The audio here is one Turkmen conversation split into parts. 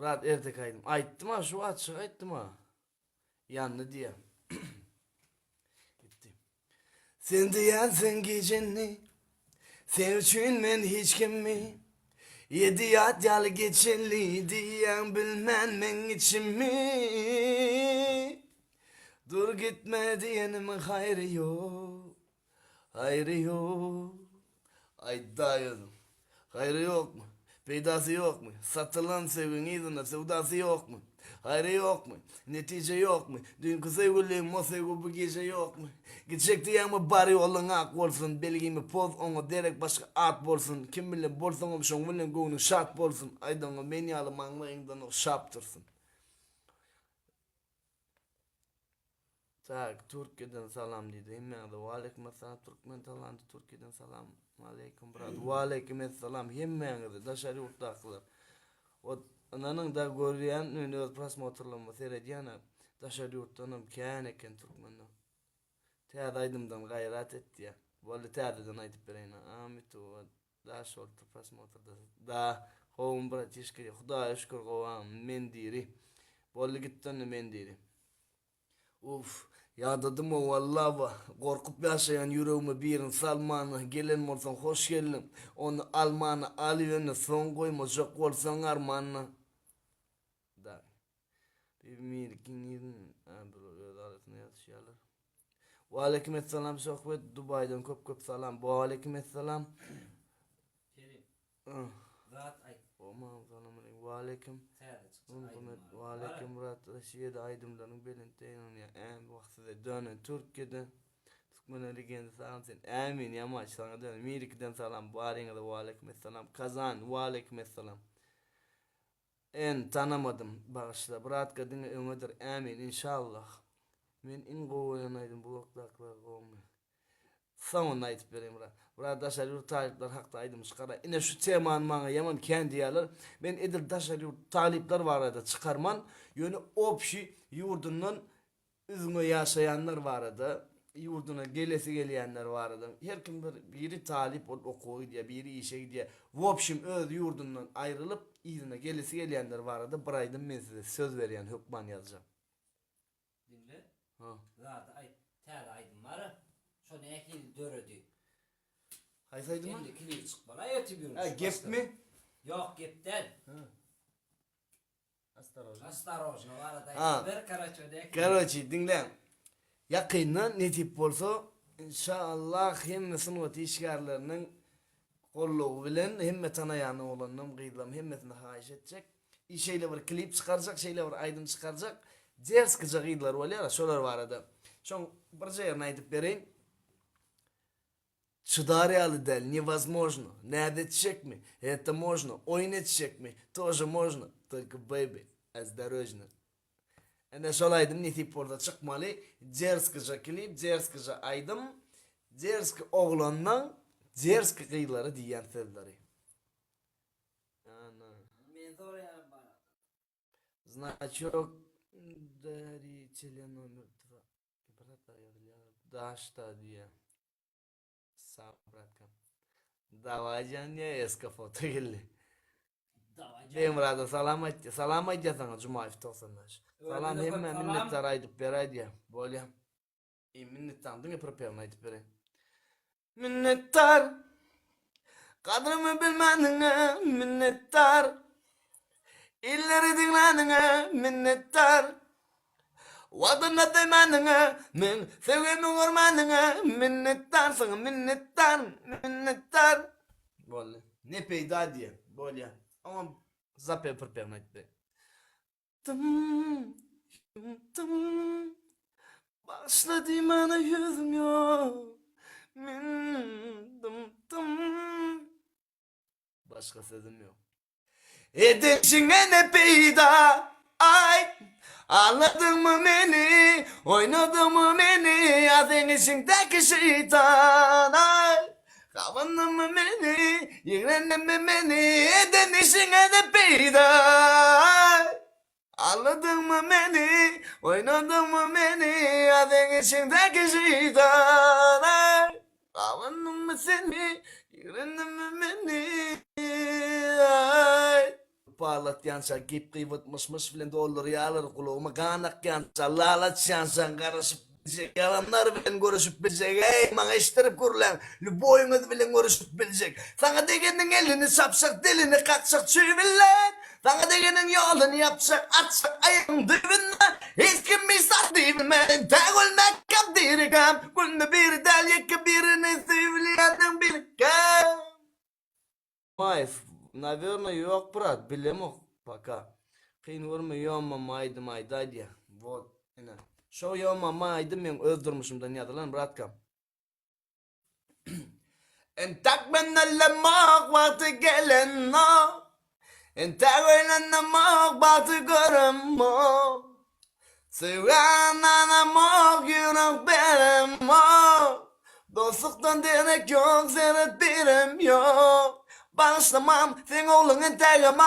Brat erteki aýdym. Aýtdym-a şu wagt aýtdym-a. Ýandy diýýä. Gitdi. Sen diýýänsiň gijeni, Seň üçin men hiç kimmi? Ýedi ýat ýaly geçeli diýýäň bilmän meň içimi. Dur gitme diýenimiň haýry ýok. Haýry ýok. Aýtdaý özüň. Haýry ýokmy? Peýdasy ýokmy? Satylan söýgiň yzynda söwdasy ýokmy? Haýry ýokmy? Netije ýokmy? Düýnki söýgülim o söýgi bu gije ýokmy? Gitjek diýýäňmi bar ýoluň ak bolsun, belgimi poz oňa derek başga at bolsun, kim bilen bolsaňam şoň bilen göwnüň şat bolsun, aýt oňa men ýaly maňlaýyňdan ogşap dursun. Tak, Türkiýeden salam diýdi. Hemmäňize waleýkim essalam Türkmen talanty Türkiýeden salam. Aleýkum brat. Waleýkim essalam hemmäňize daşary ýurtdakylar. Ot ynanyň da görýän men öz prosmotrlaryma seredýän daşary ýurtdanam kän eken türkmenler. Täze aýdymdan gaýrat et diýýär. Boldy täzeden aýdyp bereýin. Amin Daş bolupdyr prosmotrda. Da gowumy bratişka Hudaýa şükür gowam men diri. Boldy gitdi onda men diri. Uff ýadadymo wallaba gorkup ýaşaýan ýüregime birini salmana gelen bolsaň hoş geldiň ony almana al ýöne soň goýmajak bolsaň armana. Da. Bibi Mirikiň nirden a bular öz arasynda ýazyşýarlar. Waleýkim essalam Söhbet Dubaýdan köp köp salam. Waleýkim essalam. Kerim. Zat aýt. Oman salam aleýkum. Waleýkim. Täze çykjak aýdym. Waleýkim Murat Rossiýada aýdymlaryň belentde ýaňlanýar. Äm wah size dönen Türkiýede. Türkmene legenda salam sen. Ämin ýamaç saňa dönen. Mirikiden salam baryňyza waleýkim essalam. Kazan waleýkim essalam. En tanamadym bagyşla bratka diňe öňedir ämin inşallah men iň gowy görýän aýdym blokdakylar gowmy soňunda aýdyp bereýin brat brat daşary ýurt talyplar hakda aýdym çykara ine şu temany maňa ýaman kän diýýärler men edil daşary ýurt talyplar barada çykarman ýöne obşi ýurdundan Üzňe ýaşaýanlar barada, ýurduna gelesi gelýänler barada, her kim bir, biri talyp bolup okuwa gidýär, biri işe gidýär. Wobşim öz ýurdundan aýrylyp, yzyna gelesi gelýänler barada bir aýdym men size söz berýän hökman ýazjak. Diňle. Ha. Zady aýt. Täze aýdym bar-a. Şo nähili döredi? Haýsy aýdyma? Indi klip çykmaly-a ýötübiň. Hä, gepmi? Ýok, gep däl. Ha. Astorojno. Astorojno barada aýdyp ber, karoçe nähili? Karoçe diňläň. Ýakynda nesip bolsa inşallah hemme sungat işgärleriniň goldawy bilen hemme tanaýan oglanlam gyzlam hemmesine haýyş etjek. I şeýle bir klip çykarjak, şeýle bir aýdym çykarjak. Derskije gyzlar bolýar şolar barada. Şoň birje ýerini aýdyp bereýin. Çydar ýaly däl, newozmožno, Näz etjekmi, это можно, Oýun etjekmi, тоже можно, Только baby, osdorojno. Ine şol aýdym nesip bolsa çykmaly, derskije klip, derskije aýdym, derski oglanlaň derski gyzlara diýýän sözleri. Ana. Men soraýaryn bana. Znaçok daritelya nomer dva. Bratlar ýazylýar. Daşda diýýär. Sag bratka. Daway jan diýýär, eska foto geldi. Daway jan. Begmyrada salam aýtýar. Salam aýdýar saňa Jumaýew 95. Salam Özüne köp hemmä salam. minnetdar aýdyp beräý diýýär. Bolýa. E, minnetdaryň diňe prepewini aýdyp beräý. Minnetdar Gadrymy bilmäniňe minnetdar Illeri diňläniňe minnetdar Wagtynda söýmäniňe meň söýgimi görmäniňe minnetdar saňa minnetdar minnetdar Boldy. Ne peýda diýýä. Bolýa. Oňam zapew prepewini aýdyp beräý. Dym, dym, Bagyşla diýmäne ýüzüm ýok. Men dym, dym. Başga sözüm ýok. Edişiňe ne peýda, aý, Aldadyňmy meni, oýnadyňmy meni, Ýa seň içiňdäki şeýtan, aý, Gabyndyňmy meni, ýigrendiňmi meni, Eden işiňe ne peýda, aý, Aldadyňmy meni, oýnadyňmy meni, Ýa seň içiňdäki şeýtan, aý, Gabyndyňmy seni, ýigrendimmi meni, aý. Parlatýança gep-gybat myş-myş bilen doldurýarlar gulagyma gan akýança lal açýançaň garaşyp biljek ýalanlar bilen görüşip biljek eý maňa eşitdirip gürläň lýuboýyňyz bilen görüşip biljek saňa degeniň elini çapjak dilini kakjak çüý bilen saňa degeniň ýoluny ýapjak atjak aýagyň düýbüne hiç kim hiç zat diýbilmez entäk ölmäkäm dirikäm günde biri däl ýeke birini söýübilýäniň birkä. Maýew, Nawerno ýok brat, bilemok poka. Kyn görme Yo mama aýdym aýdaý diýýä. Wot, ine. Şo Yo mama aýdym meň öz durmuşymdan ýazylan bratkam. Entäk men ölemok wagty gelenok. Entäk öýlenemok bagty göremok. Söýgä ynanamok ýürek beremok. Dostlukdan derek ýok seret birem ýok. Bagyşlamam seň ogluň entägem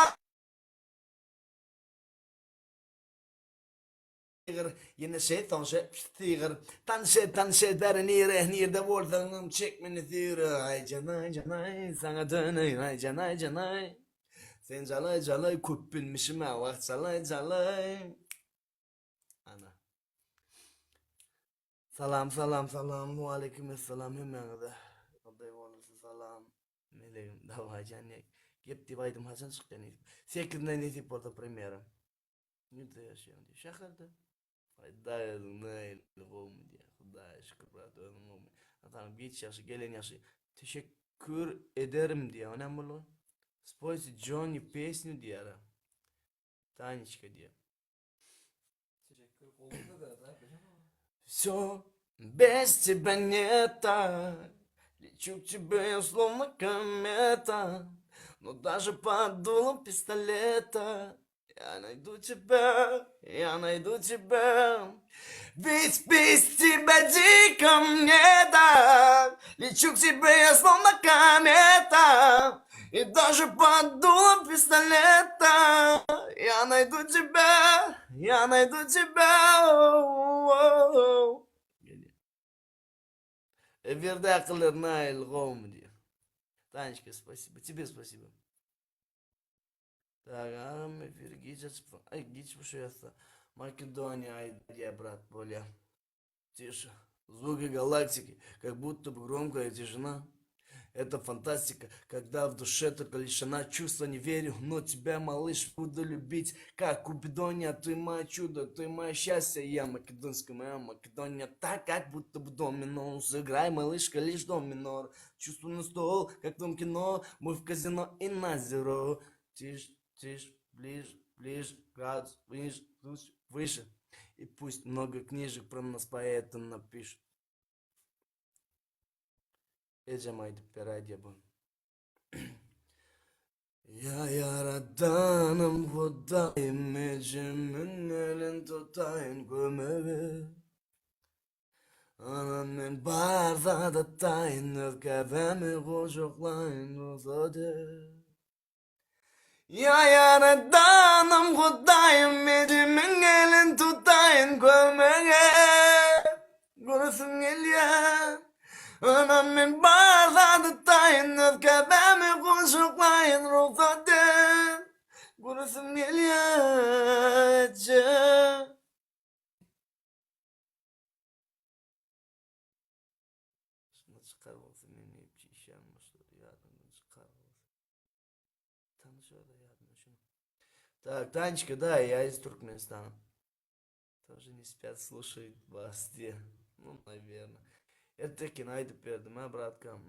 Sygyr, ýene şeýt soň şeýt sygyr. Tanyş et, tanyş et bäri nire, nirde bolsaňam çek meni süýre. Aý janaý, janaý, saňa döneýin, aý janaý, janaý. Sen jalaý, jalaý, köp bilmişim-ä, wah jalaý, jalaý. Ana. Salam, salam, salam, waleýkim essalam hemmäňize. Ýagdaý bolsa salam. Melegim, dawaý jan, gep diýip aýdym haçan çykýar nesip? Sekizinde nesip bolsa premýera. Nirde ýaşaýaň diýýär. Şäherde. Aý özüň nähili gowumy diýýär. Hudaýa şükür brat özüň gowumy. Atam giç ýagşy gelen ýagşy. Teşekkür ederim diýýär. O näme boldy? Spoýte Johnny pesnю diýýär. Tanечka diýýär. Teşekkür gowy da Все без тебя не так. Лечу к тебе я словно комета. Но даже под дулом пистолета я найду тебя, я найду тебя. Ведь без тебя дико мне так. Лечу к тебе я словно комета. И даже под дулом пистолета я найду тебя, я найду тебя. Оу-оу. Efirde akyllar nail gowmy diýýär. Tanечка, спасибо. Тебе спасибо. Tak, agam efiri giç açypsyň. Aý, giç bu şu ýatsa. Makedoniýa aýdýar, brat, bolýa. Tişa. Звуки галактики, как будто бы громкая тишина. Это фантастика, когда в душе только лишена чувства, не верю, но тебя, малыш, буду любить, как Купидония, ты мое чудо, ты мое счастье, я македонская, моя Македония, так, как будто бы домино, сыграй, малышка, лишь до минор, чувство на стол, как в том кино, мы в казино и на зеро, тише, тише, ближе, ближе, градус, выше, выше, выше, и пусть много книжек про нас поэты напишут. Ejem aýdyp beräýdýä bu. Ýa Ýaradanym Hudaýym ejemiň elin tutaýyn kömek et. Anam men bar zada taýyn öz käbämi gujaklaýyn rugsat et. Ýa Ýaradanym Hudaýym ejemiň elin tutaýyn kömek et Göresim gelýär Anam men bar zada taýyn öz käbämi gujaklaýyn rugsat et Göresim gelýär eje. Şuna çykar bolsa men diýip çişýän başlady ýadymdan çykar bolsa. Tanyş öyle ýadyma şunu. Так, Танечка, да, я из Туркменистана. Тоже не спят, слушают вас, где? Ну, наверное. Ertekin aýdyp berdim, ha, bratkam.